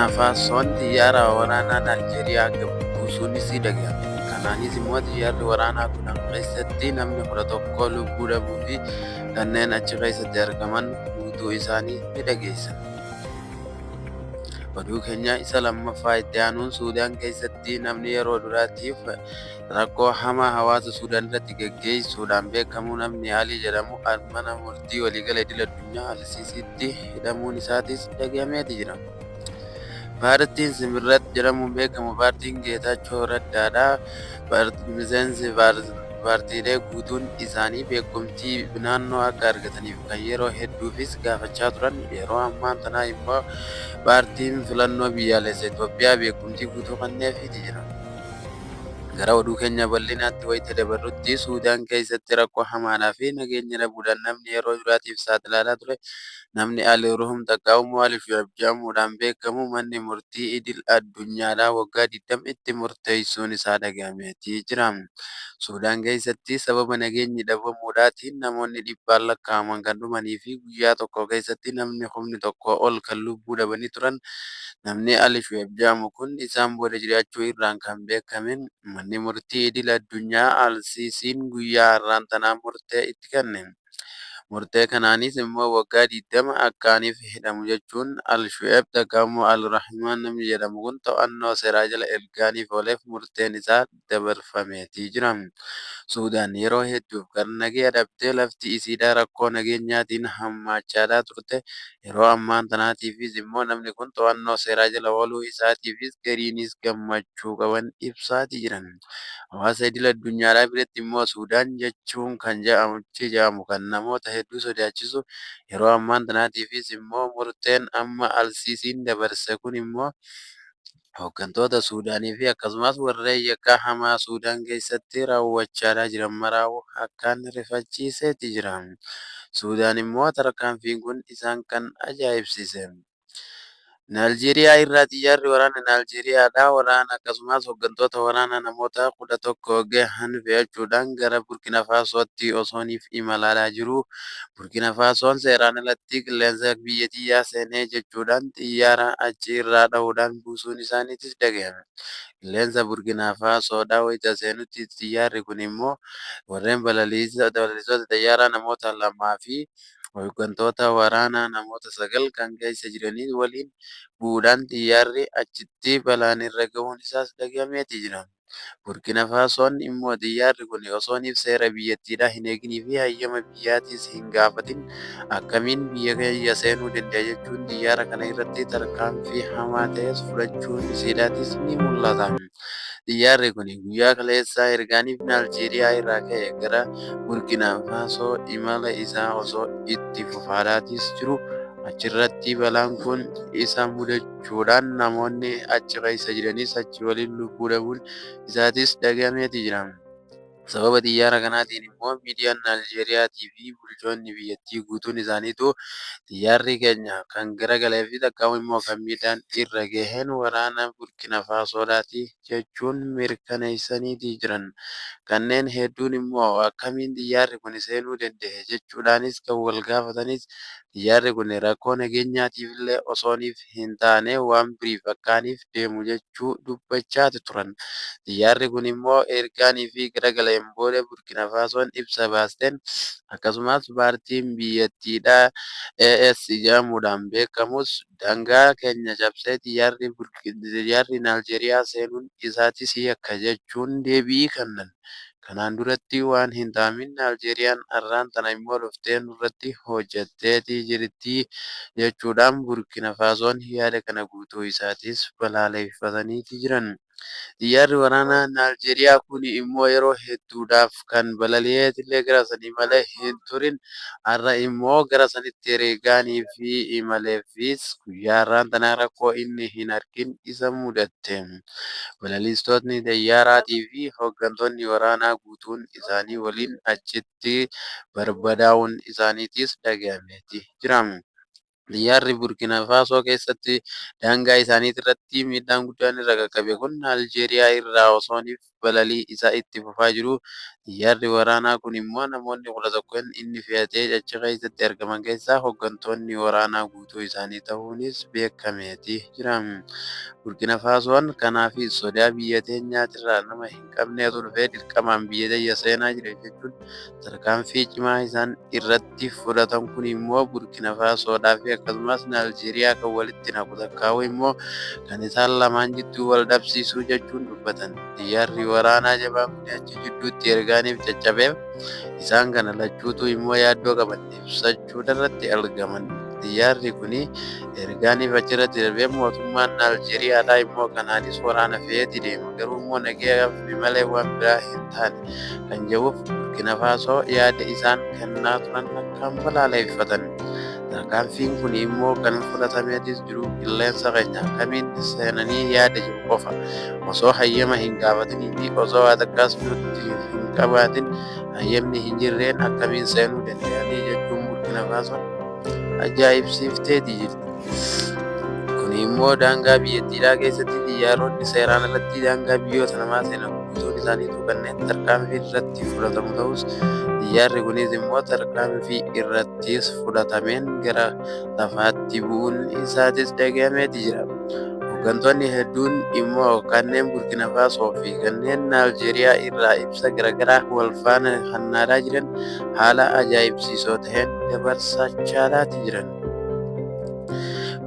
Faasoon xiyyaara waraanaa Aljeeriyaa buusuunis dhagahame. Kanaanis immoo xiyyaarri waraanaa 10 keessatti namni 11 lubbuu dhabuu fi kanneen achi keessatti argaman guutuu isaanii ni dhageessan. Oduu keenya isa lammaffaa itti aanuun Suudaan keessatti namni yeroo duraatiif rakkoo hamaa hawaasa Suudaan irratti geggeessuudhaan beekamu namni Alii jedhamu mana murtii waliigala idil addunyaa Alsiisiitti hidhamuun isaatis dhagahameeti jira. Paartiin Simirrat jedhamuun beekamu paartiin Geetaachoo Raddaadha. Miseensi paartiilee guutuun isaanii beekumtii naannoo akka argataniif kan yeroo hedduufis gaafachaa turan yeroo ammaa tanaa immoo paartiin filannoo biyyaalessa Itoophiyaa beekumtii guutuu kenneefiiti jira. Gara oduu keenya bal'inaatti wayita dabarrutti Suudaan keessatti rakkoo hamaadhaa fi nageenya dhabuudhaan namni yeroo duraatiif saaxilaadhaa ture namni Ali Ruhum Takkaa'ummoo Ali Shu'eeb jedhamuudhaan beekamu manni murtii idil addunyaadhaa waggaa 20 itti murteessuun isaa dhagahameetii jira. Suudaan keessatti sababa nageenyi dhabamuudhaatiin namoonni dhibbaan lakkaa'aman kan dhumanii fi guyyaa tokko keessatti namni 1000 ol kan lubbuu dhabanii turan namni Ali Shu'eeb jedhamu kun isaan booda jiraachuu irraan kan beekamen manni murtii idil addunyaa Alsiisiin guyyaa har'aan tanaa murtee itti kenne. Murtee kanaanis immoo waggaa 20 akkaaniif hidhamu jechuun Al-Shu'eeb Takkaammoo Al-Rahmaan namni jedhamu kun to'annoo seeraa jala ergaaniif ooleef murteen isaa dabarfameetii jira. Suudaan yeroo hedduuf kan nagaya dhabdee lafti isiidhaa rakkoo nageenyaatiin hammaachaadhaa turte yeroo ammaan tanaatiifis immoo namni kun to'annoo seeraa jala ooluu isaatiifis gariinis gammachuu qaban ibsaatii jiran. Hawaasa idil addunyaadhaa biratti immoo Suudaan jechuun kan jedhamu kan namoota hedduu sodaachisu yeroo ammaan tanaatiifis immoo murteen amma Alsiisiin dabarse kun immoo hooggantoota Suudaanii fi akkasumas warreen yakka hamaa Suudaan keessatti raawwachaa jiran maraa'u akkaan rifachiiseeti jira. Suudaan immoo tarkaanfiin kun isaan kan ajaa'ibsiise. Naaljeeriyaa irraa xiyyaarri waraana Naaljeeriyaadhaa waraana akkasumas hooggantoota waraanaa namoota 11 gahan fe'achuudhaan gara Burkina Faasootti osooniif imalaa jiru. Burkina Faasoon seeraan alatti qilleensa biyya tiyyaa seenee jechuudhaan xiyyaara achi irraa dha'uudhaan buusuun isaaniitis dhagahame. Qilleensa Burkina Faasoodhaa wayita seenutti xiyyaarri kun immoo warreen balaliistota xiyyaaraa namoota 2 fi hooggantoota waraanaa namoota 9 kan keessa jiranii waliin bu'uudhaan xiyyaarri achitti balaan irra gahuun isaas dhagahameeti jira. Burkina Faasoon immoo xiyyaarri kun osooniif seera biyyattiidhaa hin eeginii fi hayyama biyyaatiis hin gaafatin akkamiin biyya keenya seenuu danda'a jechuun xiyyaara kana irratti tarkaanfii hamaa ta'es fudhachuun isiidhaatis ni mul'ata. Xiyyaarri kun guyyaa kaleessaa ergaaniif Naaljeeriyaa irraa ka'e gara Burkina Faasoo imala isaa osoo itti fufaadhaatis jiru achirratti balaan kun isa mudachuudhaan namoonni achi keessa jiranis achi waliin lubbuu dhabuun isaatis dhagahameeti jira. Sababa xiyyaara kanaatiin immoo miidiyaan Naaljeeriyaatii fi bulchoonni biyyattii guutuun isaaniitu xiyyaarri keenya kan garagalee fi takkaa'u immoo kan miidhaan irra gaheen waraana Burkina Faasoodhaati jechuun mirkaneessaniitii jiran. Kanneen hedduun immoo akkamiin xiyyaarri kun seenuu danda'e jechuudhaanis kan wal gaafatanis xiyyaarri kun rakkoo nageenyaatiif illee osooniif hin taane waan biriif akkaaniif deemu jechuu dubbachaati turan. Xiyyaarri kun immoo ergaanii fi garagaleen booda Burkina Faasoon ibsa baasteen akkasumas paartiin biyyattiidhaa AS jedhamuudhaan beekamus daangaa keenya cabsee xiyyaarri Naaljeeriyaa seenuun isaatis yakka jechuun deebii kennan. Kanaan duratti waan hin ta'amin Naaljeeriyaan har'aan tana immoo dhuftee nurratti hojjetteetii jirti jechuudhaan Burkina Faasoon yaada kana guutuu isaatis balaaleffataniiti jiran. Xiyyaarri waraanaa Naaljeeriyaa kun immoo yeroo hedduudhaaf kan balali'eetillee gara sanii malee hin turin har'a immoo gara sanitti ergaanii fi imaleefis guyyaa har'aan tanaa rakkoo inni hin argin isa mudatte. Balaliistonni xiyyaaraatii fi hooggantoonni waraanaa guutuun isaanii waliin achitti barbadaa'uun isaaniitis dhagahameeti jira. Xiyyaarri Burkina Faasoo keessatti daangaa isaanii irratti miidhaan guddaan irra qaqqabe kun Aljeeriyaa irraa osooniif balalii isaa itti fufaa jiru xiyyaarri waraanaa kun immoo namoonni 11 inni fe'atee achi keessatti argaman keessaa hooggantoonni waraanaa guutuu isaanii ta'uunis beekameeti jira. Burkina Faasoon kanaafis sodaa biyya teenyaatirraa nama hin qabneetu dhufee dirqamaan biyya teenya seenaa jira jechuun tarkaanfii cimaa isaan irratti fudhatan kun immoo Burkina Faasoodhaa fi akkasumas Aljeeriyaa kan walitti naqu takkaa'u immoo kan isaan lamaan jidduu wal dhabsiisuu jechuun dubbatan. Xiyyaarri waraanaa jabaan kun achi jidduutti ergaaniif caccabeef isaan kana lachuutu immoo yaaddoo qaban ibsachuu irratti argaman. Xiyyaarri kun ergaaniif achirratti darbee mootummaan Aljeeriyaadhaa immoo kanaanis waraana fe'eeti deema. Garuu immoo nagayaaf malee waan biraa hin taane kan jedhuuf Burkina Faasoo yaada isaan kennaa turan akkaan balaaleffatan. Tarkaanfiin kun immoo kan fudhatameetis jiru qilleensa keenya akkamiin seenanii yaada jiru qofa. Osoo hayyama hin gaafatinii fi osoo waa takkaas nutti hin qabaatin hayyamni hin jirreen akkamiin seenuu danda'anii jechuun Burkina Faasoon ajaa'ibsiifteeti jirti. Kun immoo daangaa biyyattiidhaa keessatti xiyyaaronni seeraan alatti daangaa biyyoota namaa seenan guutuun isaaniitu kanneen tarkaanfii irratti fudhatamu ta'us xiyyaarri kunis immoo tarkaanfii irrattis fudhatameen gara lafaatti bu'uun isaatis dhagahameeti jira. Hooggantoonni hedduun immoo kanneen Burkina Faasoo fi kanneen Aljeeriyaa irraa ibsa garaagaraa wal faana kennaa jiran haala ajaa'ibsiisoo ta'een dabarsachaadhaati jiran.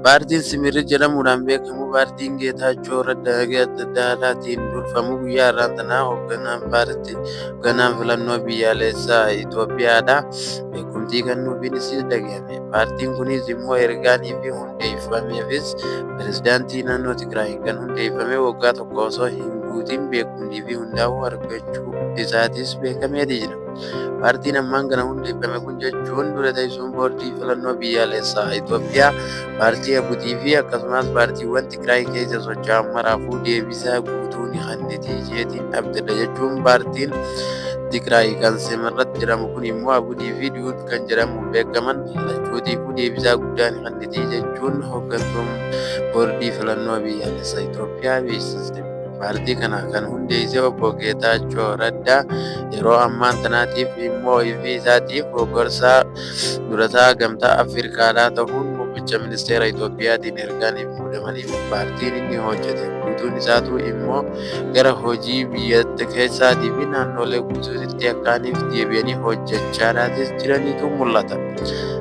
Paartiin Simirrit jedhamuudhaan beekamu paartiin Geetaachoo Raddaatiin durfamu guyyaa har'aan tanaa hoogganaan paartii hoogganaan filannoo biyyaalessaa Itoophiyaadha. Beekumtii kennuufiinis dhagahame. Paartiin kunis immoo ergaanii fi hundeeffameefis pirezidaantii naannoo Tigraayin kan hundeeffame waggaa tokko osoo hin guutin beekumtii fi hundaa'uu argachuu isaatis beekameeti jira. Paartiin ammaan kana hundeeffame kun jechuun dura teessuun boordii filannoo biyyaalessaa Itoophiyaa paartii Abutii fi akkasumas paartiiwwan Tigraay keessa socho'an maraafuu deebisaa guutuu ni kenniti jeetiin abdadha jechuun paartiin Tigraay kan Simirrat jedhamu kun immoo Abutii fi Duud kan jedhamuun beekaman lachuutiifuu deebisaa guddaa ni kenniti jechuun hooggantuun boordii filannoo biyyaalessaa Itoophiyaa beeksiste. Paartii kana kan hundeesse obbo Geetaachoo Raddaa yeroo ammaan tanaatiif immoo ofii isaatiif gorsaa durataa gamtaa Afrikaadhaa ta'uun muummicha ministeera Itoophiyaatiin ergaaniif muudamaniif paartiin inni hojjete guutuun isaatu immoo gara hojii biyya keessaatii fi naannolee guutuutti akkaaniif deebi'anii hojjechaadhaatis jiranitu mul'ata.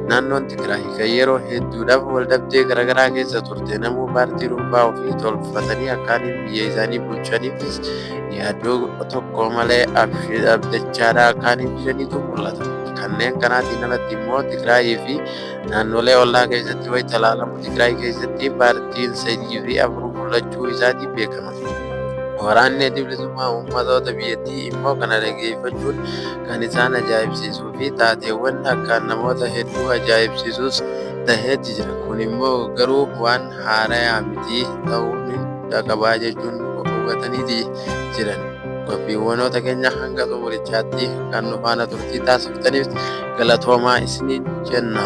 Naannoon Tigraay kan yeroo hedduudhaaf waldhabdee garaagaraa keessa turte namuu paartii dhuunfaa ofii tolfatanii akkaaniif biyya isaanii bulchaniifis yaaddoo tokko malee abdachaadhaa akkaaniif jiranitu mul'ata. Kanneen kanaatiin alatti immoo Tigraayii fi naannolee ollaa keessatti wayita ilaalamu Tigraay keessatti paartiin sadii fi afur mul'achuu isaatiin beekama. Waraanni bilisummaa uummattoota biyyattii immoo kana dhaggeeffachuun kan isaan ajaa'ibsiisuu fi taateewwan akkaan namoota hedduu ajaa'ibsiisus taheeti jira. Kun immoo garuu waan haarayaa miti ta'uu ni qabaa jechuun hubataniiti jiran. Qophiiwwanoota keenya hanga xumurichaatti kan nu faana turtii taasiftaniif galatoomaa isiniin jenna.